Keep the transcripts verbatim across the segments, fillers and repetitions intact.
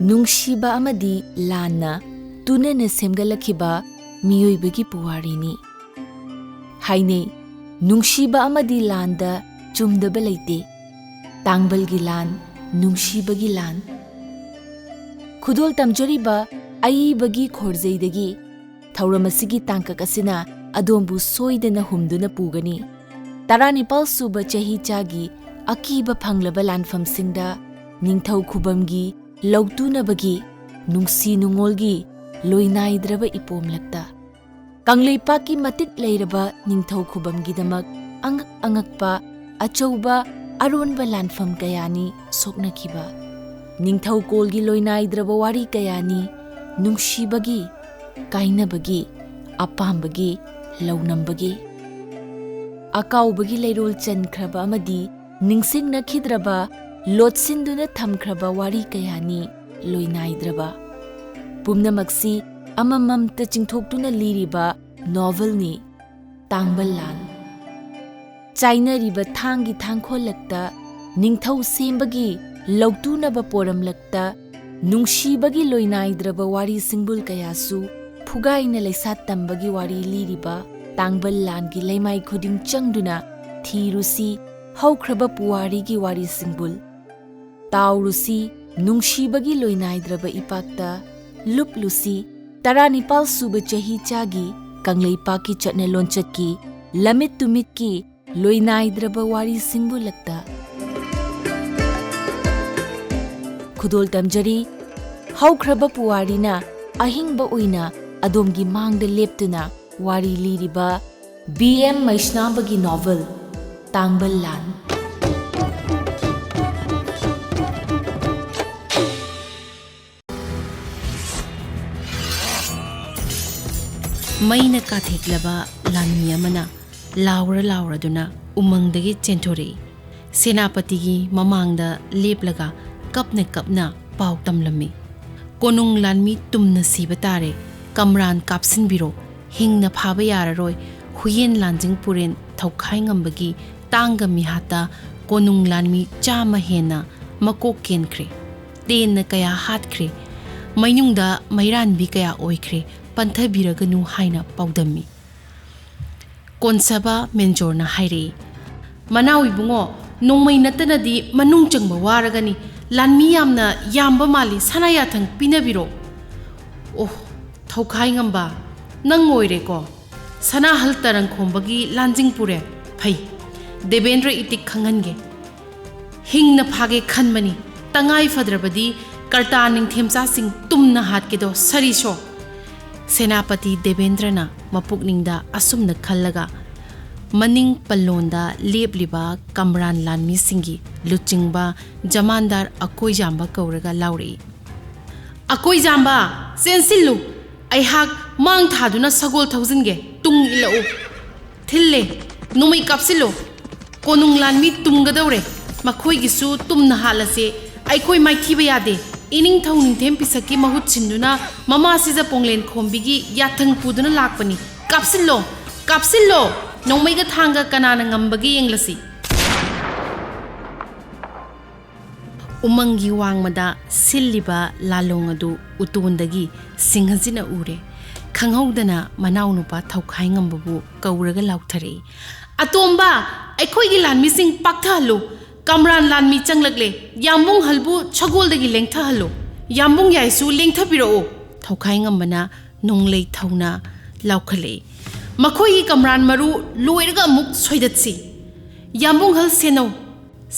ꯅꯨꯡꯁꯤꯕ ꯑꯃꯗꯤ ꯂꯥꯟꯅ ꯇꯨꯅꯅ ꯁꯦꯝꯒꯠꯂꯛꯈꯤꯕ ꯃꯤꯑꯣꯏꯕꯒꯤ ꯄꯨꯋꯥꯔꯤꯅꯤ꯫ ꯍꯥꯏꯅꯩ, ꯅꯨꯡꯁꯤꯕ ꯑꯃꯗꯤ ꯂꯥꯟꯗ ꯆꯨꯝꯗꯕ ꯂꯩꯇꯦ꯫ ꯇꯥꯡꯕꯜꯒꯤ ꯂꯥꯟ, ꯅꯨꯡꯁꯤꯕꯒꯤ ꯂꯥꯟ꯫ ꯈꯨꯗꯣꯜ ꯇꯝꯖꯔꯤꯕ ꯑꯏꯕꯒꯤ ꯈꯣꯔꯖꯩꯗꯒꯤ ꯊꯧꯔꯝ ꯑꯁꯤꯒꯤ ꯇꯥꯡꯀꯛ ꯑꯁꯤꯅ ꯑꯗꯣꯝꯕꯨ ꯁꯣꯏꯗꯅ ꯍꯨꯝꯗꯨꯅ ꯄꯨꯒꯅꯤ꯫ ꯇꯔꯥꯅꯤꯄꯥꯜ ꯁꯨꯕ ꯆꯍꯤꯆꯥꯒꯤ ꯑꯀꯤꯕ ꯐꯪꯂꯕ ꯂꯥꯟꯐꯝꯁꯤꯡꯗ ꯅꯤꯡꯊꯧ ꯈꯨꯕꯝꯒꯤ ꯂꯧꯇꯨꯅꯕꯒꯤ ꯅꯨꯡꯁꯤ ꯅꯨꯡꯉꯣꯜꯒꯤ ꯂꯣꯏꯅꯥꯏꯗ꯭ꯔꯕ ꯏꯄꯣꯝꯂꯛꯇ ꯀꯪꯂꯩꯄꯥꯛꯀꯤ ꯃꯇꯤꯛ ꯂꯩꯔꯕ ꯅꯤꯡꯊꯧ ꯈꯨꯕꯝꯒꯤꯗꯃꯛ ꯑꯉꯛ ꯑꯉꯛꯄ ꯑꯆꯧꯕ ꯑꯔꯣꯟꯕ ꯂꯥꯟꯐꯝ ꯀꯌꯥꯅꯤ ꯁꯣꯛꯅꯈꯤꯕ꯫ ꯅꯤꯡꯊꯧꯀꯣꯜꯒꯤ ꯂꯣꯏꯅꯥꯏꯗ꯭ꯔꯕ ꯋꯥꯔꯤ ꯀꯌꯥꯅꯤ ꯅꯨꯡꯁꯤꯕꯒꯤ, ꯀꯥꯏꯅꯕꯒꯤ, ꯑꯄꯥꯝꯕꯒꯤ, ꯂꯧꯅꯝꯕꯒꯤ꯫ ꯑꯀꯥꯎꯕꯒꯤ ꯂꯩꯔꯣꯜ ꯆꯟꯈ꯭ꯔꯕ ꯑꯃꯗꯤ ꯅꯤꯡꯁꯤꯡꯅꯈꯤꯗ꯭ꯔꯕ, ꯂꯣꯠꯁꯤꯟꯗꯨꯅ ꯊꯝꯈ꯭ꯔꯕ ꯋꯥꯔꯤ ꯀꯌꯥꯅꯤ ꯂꯣꯏꯅꯥꯏꯗ꯭ꯔꯕ꯫ ꯄꯨꯝꯅꯃꯛꯁꯤ ꯑꯃꯃꯝꯇ ꯆꯤꯡꯊꯣꯛꯇꯨꯅ ꯂꯤꯔꯤꯕ ꯅꯣꯚꯦꯜꯅꯤ ꯇꯥꯡꯕꯜ ꯂꯥꯟ꯫ ꯆꯥꯏꯅꯔꯤꯕ ꯊꯥꯡꯒꯤ ꯊꯥꯡꯈꯣꯜꯂꯛꯇ, ꯅꯤꯡꯊꯧ ꯁꯦꯝꯕꯒꯤ ꯂꯧꯇꯨꯅꯕ ꯄꯣꯔꯝꯂꯛꯇ, ꯅꯨꯡꯁꯤꯕꯒꯤ ꯂꯣꯏꯅꯥꯏꯗ꯭ꯔꯕ ꯋꯥꯔꯤ ꯁꯤꯡꯕꯨꯜ ꯀꯌꯥꯁꯨ ꯐꯨꯒꯥꯏꯅ ꯂꯩꯁꯥ ꯇꯝꯕꯒꯤ ꯋꯥꯔꯤ ꯂꯤꯔꯤꯕ ꯇꯥꯡꯕꯜ ꯂꯥꯟꯒꯤ ꯂꯩꯃꯥꯏ ꯈꯨꯗꯤꯡ ꯆꯪꯗꯨꯅ ꯊꯤꯔꯨꯁꯤ ꯍꯧꯈ꯭ꯔꯕ ꯄꯨꯋꯥꯔꯤꯒꯤ ꯋꯥꯔꯤ ꯁꯤꯡꯕꯨꯜ꯫ ꯇꯥꯎꯔꯨꯁꯤ ꯅꯨꯡꯁꯤꯕꯒꯤ ꯂꯣꯏꯅꯥꯏꯗ꯭ꯔꯕ ꯏꯄꯥꯛꯇ, ꯂꯨꯞꯂꯨꯁꯤ ꯇꯔꯥꯅꯤꯄꯥꯜ ꯁꯨꯕ ꯆꯍꯤꯆꯥꯒꯤ ꯀꯪꯂꯩꯄꯥꯛꯀꯤ ꯆꯠꯅ ꯂꯣꯟꯆꯠꯀꯤ ꯂꯝꯃꯤꯠ ꯇꯨꯃꯤꯠꯀꯤ ꯂꯣꯏꯅꯥꯏꯗ꯭ꯔꯕ ꯋꯥꯔꯤ ꯁꯤꯡꯕꯨꯜꯂꯛꯇ꯫ ꯈꯨꯗꯣꯜ ꯇꯝꯖꯔꯤ, ꯍꯧꯈ꯭ꯔꯕ ꯄꯨꯋꯥꯔꯤꯅ ꯑꯍꯤꯡꯕ ꯑꯣꯏꯅ ꯑꯗꯣꯝꯒꯤ ꯃꯥꯡꯗ ꯂꯦꯞꯇꯨꯅ ꯋꯥꯔꯤ ꯂꯤꯔꯤꯕ ꯕꯤ ꯑꯦꯝ ꯃꯩꯁꯅꯥꯝꯕꯒꯤ ꯅꯣꯚꯦꯜ ꯇꯥꯡꯕꯜ ꯂꯥꯟ꯫ ꯃꯩꯅ ꯀꯥꯊꯦꯛꯂꯕ ꯂꯥꯟꯃꯤ ꯑꯃꯅ ꯂꯥꯎꯔ ꯂꯥꯎꯔꯗꯨꯅ ꯎꯃꯪꯗꯒꯤ ꯆꯦꯟꯊꯣꯔꯛꯏ꯫ ꯁꯦꯅꯥꯄꯇꯤꯒꯤ ꯃꯃꯥꯡꯗ ꯂꯦꯞꯂꯒ ꯀꯞꯅ ꯀꯞꯅ ꯄꯥꯎ ꯇꯝꯂꯝꯃꯤ꯫ "ꯀꯣꯅꯨꯡ ꯂꯥꯟꯃꯤ ꯇꯨꯝꯅ ꯁꯤꯕ ꯇꯥꯔꯦ, ꯀꯝꯔꯥꯟ ꯀꯥꯞꯁꯤꯟꯕꯤꯔꯣ, ꯍꯤꯡꯅ ꯐꯥꯕ ꯌꯥꯔꯔꯣꯏ, ꯍꯨꯌꯦꯟ ꯂꯥꯟꯖꯤꯡ ꯄꯨꯔꯦꯟ ꯊꯧꯈꯥꯏ ꯉꯝꯕꯒꯤ ꯇꯥꯡꯒ ꯃꯤꯍꯥꯠꯇ ꯀꯣꯅꯨꯡ ꯂꯥꯟꯃꯤ ꯆꯥꯝꯃ ꯍꯦꯟꯅ ꯃꯀꯣꯛ ꯀꯦꯟꯈ꯭ꯔꯦ꯫ ꯇꯦꯟꯅ ꯀꯌꯥ ꯍꯥꯠꯈ꯭ꯔꯦ, ꯃꯩꯅꯨꯡꯗ ꯃꯩꯔꯥꯟꯕꯤ ꯀꯌꯥ ꯑꯣꯏꯈ꯭ꯔꯦ, ꯄꯟꯊꯕꯤꯔꯒꯅꯨ ꯍꯥꯏꯅ ꯄꯥꯎꯗꯝꯃꯤ꯫ ꯀꯣꯟꯁꯕ ꯃꯦꯟꯖꯣꯔꯅ ꯍꯥꯏꯔꯛꯏ, "ꯃꯅꯥꯎ ꯏꯕꯨꯡꯉꯣ, ꯅꯣꯡꯃꯩ ꯅꯠꯇꯅꯗꯤ ꯃꯅꯨꯡ ꯆꯪꯕ ꯋꯥꯔꯒꯅꯤ꯫ ꯂꯥꯟꯃꯤ ꯌꯥꯝꯅ ꯌꯥꯝꯕ ꯃꯥꯜꯂꯤ, ꯁꯅꯥ ꯌꯥꯊꯪ ꯄꯤꯅꯕꯤꯔꯣ꯫" ꯑꯣ, ꯊꯧꯈꯥꯏ ꯉꯝꯕ, ꯅꯪ ꯑꯣꯏꯔꯦꯀꯣ? ꯁꯅꯥꯍꯜ ꯇꯔꯪꯈꯣꯝꯕꯒꯤ ꯂꯥꯟꯖꯤꯡ ꯄꯨꯔꯦꯜ꯫ ꯐꯩ, ꯗꯦꯕꯦꯟꯗ꯭ꯔ ꯏꯇꯤꯛ ꯈꯪꯍꯟꯒꯦ꯫ ꯍꯤꯡꯅ ꯐꯥꯒꯦ ꯈꯟꯕꯅꯤ꯫ ꯇꯉꯥꯏ ꯐꯗ꯭ꯔꯕꯗꯤ ꯀꯔꯇꯥ ꯅꯤꯡꯊꯦꯝꯆꯥꯁꯤꯡ ꯇꯨꯝꯅ ꯍꯥꯠꯀꯦꯗꯣ, ꯁꯔꯤꯁꯣ꯫ ꯁꯦꯅꯥꯄꯇꯤ ꯗꯦꯕꯦꯟꯗ꯭ꯔꯅ ꯃꯄꯨꯛꯅꯤꯡꯗ ꯑꯁꯨꯝꯅ ꯈꯜꯂꯒ, ꯃꯅꯤꯡ ꯄꯜꯂꯣꯟꯗ ꯂꯦꯞꯂꯤꯕ ꯀꯝꯔꯥꯟ ꯂꯥꯟꯃꯤꯁꯤꯡꯒꯤ ꯂꯨꯆꯤꯡꯕ ꯖꯃꯥꯟꯗꯥꯔ ꯑꯀꯣꯏꯖꯥꯝꯕ ꯀꯧꯔꯒ ꯂꯥꯎꯔꯛꯏ, "ꯑꯀꯣꯏꯖꯥꯝꯕ, ꯆꯦꯟꯁꯤꯜꯂꯨ! ꯑꯩꯍꯥꯛ ꯃꯥꯡ ꯊꯥꯗꯨꯅ ꯁꯒꯣꯜ ꯊꯧꯖꯤꯟꯒꯦ, ꯇꯨꯡ ꯏꯜꯂꯛꯎ!" "ꯊꯤꯜꯂꯦ, ꯅꯣꯡꯃꯩ ꯀꯥꯞꯁꯤꯜꯂꯣ꯫ ꯀꯣꯅꯨꯡ ꯂꯥꯟꯃꯤ ꯇꯨꯝꯒꯗꯧꯔꯦ꯫ ꯃꯈꯣꯏꯒꯤꯁꯨ ꯇꯨꯝꯅ ꯍꯥꯠꯂꯁꯦ꯫ ꯑꯩꯈꯣꯏ ꯃꯥꯏꯊꯤꯕ ꯌꯥꯗꯦ꯫ ꯏꯅꯤꯡꯊꯧ ꯅꯤꯡꯊꯦꯝ ꯄꯤꯁꯛꯀꯤ ꯃꯍꯨꯠ ꯁꯤꯟꯗꯨꯅ ꯃꯃꯥ ꯁꯤꯖ ꯄꯣꯡꯂꯦꯟ ꯈꯣꯝꯕꯤꯒꯤ ꯌꯥꯊꯪ ꯄꯨꯗꯨꯅ ꯂꯥꯛꯄꯅꯤ꯫ ꯀꯥꯞꯁꯤꯜꯂꯣ, ꯀꯥꯞꯁꯤꯜꯂꯣ! ꯅꯣꯡꯃꯩꯒ ꯊꯥꯡꯒ ꯀꯅꯥꯅ ꯉꯝꯕꯒꯦ ꯌꯦꯡꯂꯁꯤ꯫" ꯎꯃꯪꯒꯤ ꯋꯥꯡꯃꯗ ꯁꯤꯜꯂꯤꯕ ꯂꯥꯂꯣꯡ ꯑꯗꯨ ꯎꯇꯣꯟꯗꯒꯤ ꯁꯤꯡꯍꯁꯤꯅ ꯎꯔꯦ꯫ ꯈꯪꯍꯧꯗꯅ ꯃꯅꯥꯎꯅꯨꯄꯥ ꯊꯧꯈꯥꯏ ꯉꯝꯕꯕꯨ ꯀꯧꯔꯒ ꯂꯥꯎꯊꯔꯛꯏ, "ꯑꯇꯣꯝꯕ, ꯑꯩꯈꯣꯏꯒꯤ ꯂꯥꯟꯃꯤꯁꯤꯡ ꯄꯥꯛꯊꯍꯜꯂꯨ꯫ ꯀꯝꯔꯥꯟ ꯂꯥꯟꯃꯤ ꯆꯪꯂꯛꯂꯦ꯫ ꯌꯥꯝꯕꯨꯡꯍꯜꯕꯨ ꯁꯒꯣꯜꯗꯒꯤ ꯂꯦꯡꯊꯍꯜꯂꯨ꯫ ꯌꯥꯝꯕꯨꯡ ꯌꯥꯏꯁꯨ ꯂꯦꯡꯊꯕꯤꯔꯛꯎ꯫" ꯊꯧꯈꯥꯏ ꯉꯝꯕꯅ ꯅꯣꯡꯂꯩ ꯊꯧꯅ ꯂꯥꯎꯈꯠꯂꯛꯏ, "ꯃꯈꯣꯏꯒꯤ ꯀꯝꯔꯥꯟ ꯃꯔꯨ ꯂꯣꯏꯔꯒ ꯑꯃꯨꯛ ꯁꯣꯏꯗꯠꯁꯤ꯫" "ꯌꯥꯝꯕꯨꯡꯍꯜ ꯁꯦꯟꯅꯧ!"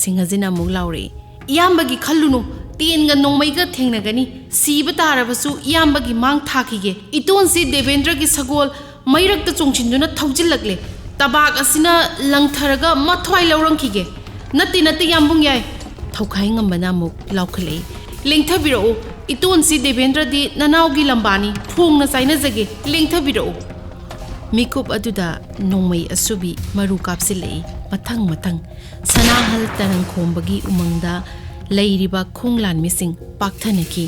ꯁꯤꯡꯍꯁꯤꯅ ꯑꯃꯨꯛ ꯂꯥꯎꯔꯛꯏ, "ꯏꯌꯥꯝꯕꯒꯤ ꯈꯜꯂꯨꯅꯨ, ꯇꯦꯟꯒ ꯅꯣꯡꯃꯩꯒ ꯊꯦꯡꯅꯒꯅꯤ꯫ ꯁꯤꯕ ꯇꯥꯔꯕꯁꯨ ꯏꯌꯥꯝꯕꯒꯤ ꯃꯥꯡ ꯊꯥꯈꯤꯒꯦ꯫ ꯏꯇꯣꯟꯁꯤ ꯗꯦꯕꯦꯟꯗ꯭ꯔꯒꯤ ꯁꯒꯣꯜ ꯃꯩꯔꯛꯇ ꯆꯣꯡꯁꯤꯟꯗꯨꯅ ꯊꯧꯖꯤꯜꯂꯛꯂꯦ꯫ ꯇꯕꯥꯛ ꯑꯁꯤꯅ ꯂꯪꯊꯔꯒ ꯃꯊ꯭ꯋꯥꯏ ꯂꯧꯔꯝꯈꯤꯒꯦ꯫" "ꯅꯠꯇꯦ, ꯅꯠꯇꯦ, ꯌꯥꯝꯕꯨꯡ ꯌꯥꯏ!" ꯊꯧꯈꯥꯏ ꯉꯝꯕꯅ ꯑꯃꯨꯛ ꯂꯥꯎꯈꯠꯂꯛꯏ, "ꯂꯦꯡꯊꯕꯤꯔꯛꯎ! ꯏꯇꯣꯟꯁꯤ ꯗꯦꯕꯦꯟꯗ꯭ꯔꯗꯤ ꯅꯅꯥꯎꯒꯤ ꯂꯝꯕꯥꯅꯤ, ꯐꯣꯡꯅ ꯆꯥꯏꯅꯖꯒꯦ, ꯂꯦꯡꯊꯕꯤꯔꯛꯎ!" ꯃꯤꯀꯨꯞ ꯑꯗꯨꯗ ꯅꯣꯡꯃꯩ ꯑꯁꯨꯕꯤ ꯃꯔꯨ ꯀꯥꯞꯁꯤꯜꯂꯛꯏ, ꯃꯊꯪ ꯃꯊꯪ꯫ ꯁꯅꯥꯍꯜ ꯇꯔꯪꯈꯣꯝꯕꯒꯤ ꯎꯃꯪꯗ ꯂꯩꯔꯤꯕ ꯈꯣꯡ ꯂꯥꯟꯃꯤꯁꯤꯡ ꯄꯥꯛꯊꯅꯈꯤ꯫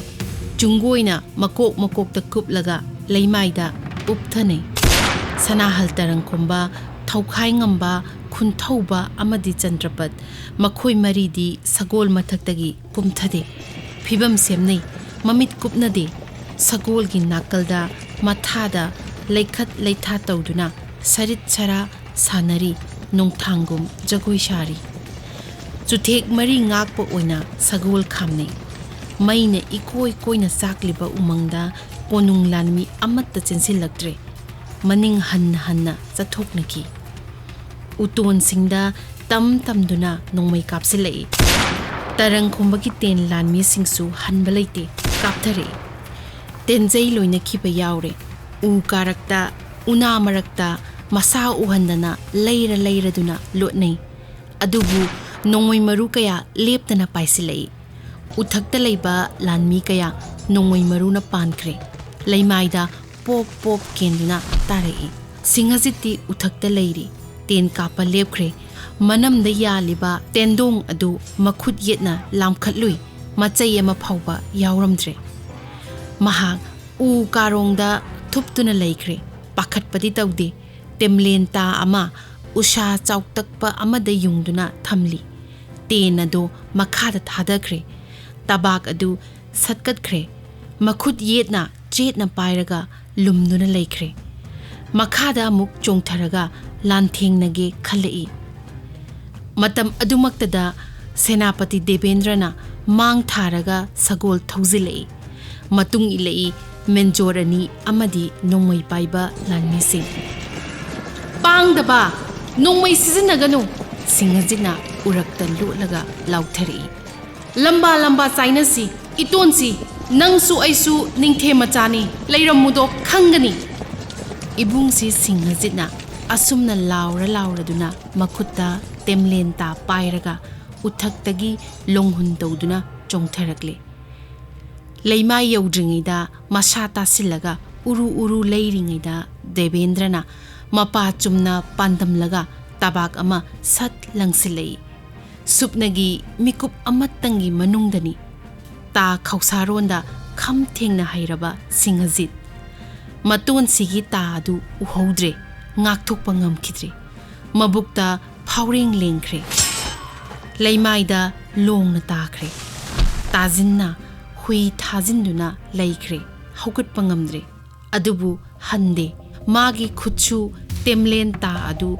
ꯆꯨꯡꯒꯣꯏꯅ ꯃꯀꯣꯛ ꯃꯀꯣꯛꯇ ꯀꯨꯞꯂꯒ ꯂꯩꯃꯥꯏꯗ ꯎꯞꯊꯅꯩ꯫ ꯁꯅꯥꯍꯜ ꯇꯔꯪꯈꯣꯝꯕ, ꯊꯧꯈꯥꯏ ꯉꯝꯕ, ꯈꯨꯟꯊꯧꯕ ꯑꯃꯗꯤ ꯆꯟꯗ꯭ꯔꯄꯠ, ꯃꯈꯣꯏ ꯃꯔꯤꯗꯤ ꯁꯒꯣꯜ ꯃꯊꯛꯇꯒꯤ ꯀꯨꯝꯊꯗꯦ꯫ ꯐꯤꯕꯝ ꯁꯦꯝꯅꯩ, ꯃꯃꯤꯠ ꯀꯨꯞꯅꯗꯦ꯫ ꯁꯒꯣꯜꯒꯤ ꯅꯥꯀꯜꯗ ꯃꯊꯥꯗ ꯂꯩꯈꯠ ꯂꯩꯊꯥ ꯇꯧꯗꯨꯅ ꯁꯔꯤꯠ ꯁꯔꯥ ꯁꯥꯟꯅꯔꯤ ꯅꯣꯡꯊꯥꯡꯒꯨꯝ ꯖꯒꯣꯏ ꯁꯥꯔꯤ꯫ ꯆꯨꯊꯦꯛ ꯃꯔꯤ ꯉꯥꯛꯄ ꯑꯣꯏꯅ ꯁꯒꯣꯜ ꯈꯥꯝꯅꯩ꯫ ꯃꯩꯅ ꯏꯀꯣꯏ ꯀꯣꯏꯅ ꯆꯥꯛꯂꯤꯕ ꯎꯃꯪꯗ ꯀꯣꯅꯨꯡ ꯂꯥꯟꯃꯤ ꯑꯃꯠꯇ ꯆꯦꯟꯁꯤꯜꯂꯛꯇ꯭ꯔꯦ꯫ ꯃꯅꯤꯡ ꯍꯟꯅ ꯍꯟꯅ ꯆꯠꯊꯣꯛꯅꯈꯤ꯫ ꯎꯇꯣꯟꯁꯤꯡꯗ ꯇꯝ ꯇꯝꯗꯨꯅ ꯅꯣꯡꯃꯩ ꯀꯥꯞꯁꯤꯜꯂꯛꯏ꯫ ꯇꯔꯪ ꯈꯨꯝꯕꯒꯤ ꯇꯦꯟ ꯂꯥꯟꯃꯤꯁꯤꯡꯁꯨ ꯍꯟꯕ ꯂꯩꯇꯦ, ꯀꯥꯞꯊꯔꯛꯏ꯫ ꯇꯦꯟꯖꯩ ꯂꯣꯏꯅꯈꯤꯕ ꯌꯥꯎꯔꯦ꯫ ꯎ ꯀꯥꯔꯛꯇ, ꯎꯅꯥ ꯃꯔꯛꯇ ꯃꯁꯥ ꯎꯍꯟꯗꯅ ꯂꯩꯔ ꯂꯩꯔꯗꯨꯅ ꯂꯣꯠꯅꯩ꯫ ꯑꯗꯨꯕꯨ ꯅꯣꯡꯃꯩ ꯃꯔꯨ ꯀꯌꯥ ꯂꯦꯞꯇꯅ ꯄꯥꯏꯁꯤꯜꯂꯛꯏ꯫ ꯎꯊꯛꯇ ꯂꯩꯕ ꯂꯥꯟꯃꯤ ꯀꯌꯥ ꯅꯣꯡꯃꯩ ꯃꯔꯨꯅ ꯄꯥꯟꯈ꯭ꯔꯦ꯫ ꯂꯩꯃꯥꯏꯗ ꯄꯣꯞ ꯄꯣꯞ ꯀꯦꯟꯗꯨꯅ ꯇꯥꯔꯛꯏ꯫ ꯁꯤꯡꯍꯖꯤꯠꯇꯤ ꯎꯊꯛꯇ ꯂꯩꯔꯤ꯫ ꯇꯦꯟ ꯀꯥꯞꯄ ꯂꯦꯞꯈ꯭ꯔꯦ꯫ ꯃꯅꯝꯗ ꯌꯥꯜꯂꯤꯕ ꯇꯦꯟꯗꯣꯡ ꯑꯗꯨ ꯃꯈꯨꯠ ꯌꯦꯠꯅ ꯂꯥꯝꯈꯠꯂꯨꯏ꯫ ꯃꯆꯩ ꯑꯃ ꯐꯥꯎꯕ ꯌꯥꯎꯔꯝꯗ꯭ꯔꯦ꯫ ꯃꯍꯥꯛ ꯎ ꯀꯥꯔꯣꯡꯗ ꯊꯨꯞꯇꯨꯅ ꯂꯩꯈ꯭ꯔꯦ꯫ ꯄꯥꯈꯠꯄꯗꯤ ꯇꯧꯗꯦ꯫ ꯇꯦꯝꯂꯦꯟꯇꯥ ꯑꯃ ꯎꯁꯥ ꯆꯥꯎꯇꯛꯄ ꯑꯃꯗ ꯌꯨꯡꯗꯨꯅ ꯊꯝꯂꯤ꯫ ꯇꯦꯟ ꯑꯗꯨ ꯃꯈꯥꯗ ꯊꯥꯗꯈ꯭ꯔꯦ꯫ ꯇꯕꯥꯛ ꯑꯗꯨ ꯁꯠꯀꯠꯈ꯭ꯔꯦ꯫ ꯃꯈꯨꯠ ꯌꯦꯠꯅ ꯆꯦꯠꯅ ꯄꯥꯏꯔꯒ ꯂꯨꯝꯗꯨꯅ ꯂꯩꯈ꯭ꯔꯦ꯫ ꯃꯈꯥꯗ ꯑꯃꯨꯛ ꯆꯣꯡꯊꯔꯒ ꯂꯥꯟꯊꯦꯡꯅꯒꯦ ꯈꯜꯂꯛꯏ꯫ ꯃꯇꯝ ꯑꯗꯨꯃꯛꯇꯗ ꯁꯦꯅꯥꯄꯇꯤ ꯗꯦꯕꯦꯟꯗ꯭ꯔꯅ ꯃꯥꯡ ꯊꯥꯔꯒ ꯁꯒꯣꯜ ꯊꯧꯖꯤꯜꯂꯛꯏ꯫ ꯃꯇꯨꯡ ꯏꯜꯂꯛꯏ ꯃꯦꯟꯖꯣꯔ ꯑꯅꯤ ꯑꯃꯗꯤ ꯅꯣꯡꯃꯩ ꯄꯥꯏꯕ ꯂꯥꯟꯃꯤꯁꯤꯡ꯫ "ꯄꯥꯡꯗꯕ! ꯅꯣꯡꯃꯩ ꯁꯤꯖꯤꯟꯅꯒꯅꯨ!" ꯁꯤꯡꯍꯖꯤꯠꯅ ꯎꯔꯛꯇ ꯂꯣꯠꯂꯒ ꯂꯥꯎꯊꯔꯛꯏ꯫ "ꯂꯝꯕꯥ ꯂꯝꯕꯥ ꯆꯥꯏꯅꯁꯤ, ꯏꯇꯣꯟꯁꯤ, ꯅꯪꯁꯨ ꯑꯩꯁꯨ ꯅꯤꯡꯊꯦꯝ ꯃꯆꯥꯅꯤ, ꯂꯩꯔꯝꯃꯨꯗꯣ ꯈꯪꯒꯅꯤ!" ꯏꯕꯨꯡꯁꯤ ꯁꯤꯡꯍꯖꯤꯠꯅ ꯑꯁꯨꯝꯅ ꯂꯥꯎꯔ ꯂꯥꯎꯔꯗꯨꯅ ꯃꯈꯨꯠꯇ ꯇꯦꯝꯂꯦꯟꯇꯥ ꯄꯥꯏꯔꯒ ꯎꯊꯛꯇꯒꯤ ꯂꯣꯡꯍꯨꯟ ꯇꯧꯗꯨꯅ ꯆꯣꯡꯊꯔꯛꯂꯦ꯫ ꯂꯩꯃꯥꯏ ꯌꯧꯗ꯭ꯔꯤꯉꯩꯗ ꯃꯁꯥ ꯇꯥꯁꯤꯜꯂꯒ ꯎꯔꯨ ꯎꯔꯨ ꯂꯩꯔꯤꯉꯩꯗ ꯗꯦꯕꯦꯟꯗ꯭ꯔꯅ ꯃꯄꯥ ꯆꯨꯝꯅ ꯄꯥꯟꯗꯝꯂꯒ ꯇꯕꯥꯛ ꯑꯃ ꯁꯠ ꯂꯪꯁꯤꯜꯂꯛꯏ꯫ ꯁꯨꯞꯅꯒꯤ ꯃꯤꯀꯨꯞ ꯑꯃꯇꯪꯒꯤ ꯃꯅꯨꯡꯗꯅꯤ꯫ ꯇꯥ ꯈꯧꯁꯥꯔꯣꯟꯗ ꯈꯝ ꯊꯦꯡꯅ ꯍꯩꯔꯕ ꯁꯤꯡꯍꯖꯤꯠ꯫ ꯃꯇꯣꯟꯁꯤꯒꯤ ꯇꯥ ꯑꯗꯨ ꯎꯍꯧꯗ꯭ꯔꯦ, ꯉꯥꯛꯊꯣꯛꯄ ꯉꯝꯈꯤꯗ꯭ꯔꯦ꯫ ꯃꯕꯨꯛꯇ ꯐꯥꯎꯔꯦꯡ ꯂꯦꯡꯈ꯭ꯔꯦ꯫ ꯂꯩꯃꯥꯏꯗ ꯂꯣꯡꯅ ꯇꯥꯈ꯭ꯔꯦ꯫ ꯇꯥꯖꯤꯟꯅ ꯈꯨꯏ ꯊꯥꯖꯤꯟꯗꯨꯅ ꯂꯩꯈ꯭ꯔꯦ꯫ ꯍꯧꯒꯠꯄ ꯉꯝꯗ꯭ꯔꯦ꯫ ꯑꯗꯨꯕꯨ ꯍꯟꯗꯦ꯫ ꯃꯥꯒꯤ ꯈꯨꯠꯁꯨ ꯇꯦꯝꯂꯦꯟ ꯇꯥ ꯑꯗꯨ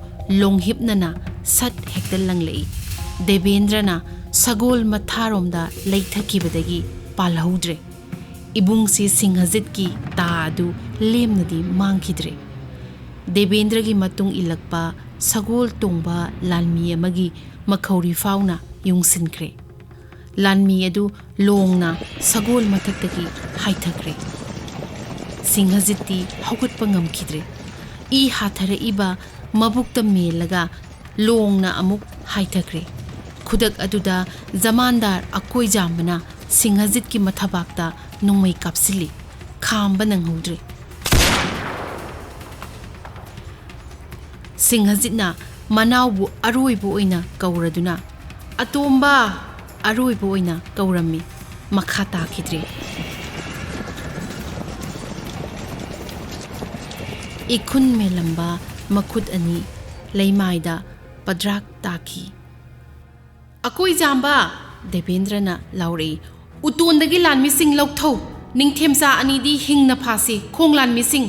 ꯂꯣꯡꯍꯤꯞꯅꯅ ꯁꯠ ꯍꯦꯛꯇ ꯂꯪꯂꯛꯏ꯫ ꯗꯦꯕꯦꯟꯗ꯭ꯔꯅ ꯁꯒꯣꯜ ꯃꯊꯥꯔꯣꯝꯗ ꯂꯩꯊꯈꯤꯕꯗꯒꯤ ꯄꯥꯜꯍꯧꯗ꯭ꯔꯦ꯫ ꯏꯕꯨꯡꯁꯤ ꯁꯤꯡꯍꯖꯤꯠꯀꯤ ꯇꯥ ꯑꯗꯨ ꯂꯦꯝꯅꯗꯤ ꯃꯥꯡꯈꯤꯗ꯭ꯔꯦ꯫ ꯗꯦꯕꯦꯟꯗ꯭ꯔꯒꯤ ꯃꯇꯨꯡ ꯏꯜꯂꯛꯄ ꯁꯒꯣꯜ ꯇꯣꯡꯕ ꯂꯥꯟꯃꯤ ꯑꯃꯒꯤ ꯃꯈꯧꯔꯤ ꯐꯥꯎꯅ ꯌꯨꯡꯁꯤꯟꯈ꯭ꯔꯦ꯫ ꯂꯥꯟꯃꯤ ꯑꯗꯨ ꯂꯣꯡꯅ ꯁꯒꯣꯜ ꯃꯊꯛꯇꯒꯤ ꯍꯥꯏꯊꯈ꯭ꯔꯦ꯫ ꯁꯤꯡꯍꯖꯤꯠꯇꯤ ꯍꯧꯒꯠꯄ ꯉꯝꯈꯤꯗ꯭ꯔꯦ꯫ ꯏ ꯍꯥꯊꯔꯛꯏꯕ ꯃꯕꯨꯛꯇ ꯃꯦꯜꯂꯒ ꯂꯣꯡꯅ ꯑꯃꯨꯛ ꯍꯥꯏꯊꯈ꯭ꯔꯦ꯫ ꯈꯨꯗꯛ ꯑꯗꯨꯗ ꯖꯃꯥꯟꯗꯥꯔ ꯑꯀꯣꯏꯖꯥꯝꯕꯅ ꯁꯤꯡꯍꯖꯤꯠꯀꯤ ꯃꯊꯕꯥꯛꯇ ꯅꯣꯡꯃꯩ ꯀꯥꯞꯁꯤꯜꯂꯤ꯫ ꯈꯥꯝꯕ ꯅꯪꯍꯧꯗ꯭ꯔꯦ꯫ ꯁꯤꯡꯍꯖꯤꯠꯅ ꯃꯅꯥꯎꯕꯨ ꯑꯔꯣꯏꯕ ꯑꯣꯏꯅ ꯀꯧꯔꯗꯨꯅ, "ꯑꯇꯣꯝꯕ!" ꯑꯔꯣꯏꯕ ꯑꯣꯏꯅ ꯀꯧꯔꯝꯃꯤ꯫ ꯃꯈꯥ ꯇꯥꯈꯤꯗ꯭ꯔꯦ꯫ ꯏꯈꯨꯟ ꯃꯦꯜꯂꯝꯕ ꯃꯈꯨꯠ ꯑꯅꯤ ꯂꯩꯃꯥꯏꯗ ꯄꯗ꯭ꯔꯥꯛ ꯇꯥꯈꯤ꯫ "ꯑꯀꯣꯏꯖꯥꯝꯕ!" ꯗꯦꯕꯦꯟꯗ꯭ꯔꯅ ꯂꯥꯎꯔꯛꯏ꯫ "ꯎꯇꯣꯟꯗꯒꯤ ꯂꯥꯟꯃꯤꯁꯤꯡ ꯂꯧꯊꯧ꯫ ꯅꯤꯡꯊꯦꯝꯆꯥ ꯑꯅꯤꯗꯤ ꯍꯤꯡꯅ ꯐꯥꯁꯤ, ꯈꯣꯡ ꯂꯥꯟꯃꯤꯁꯤꯡ꯫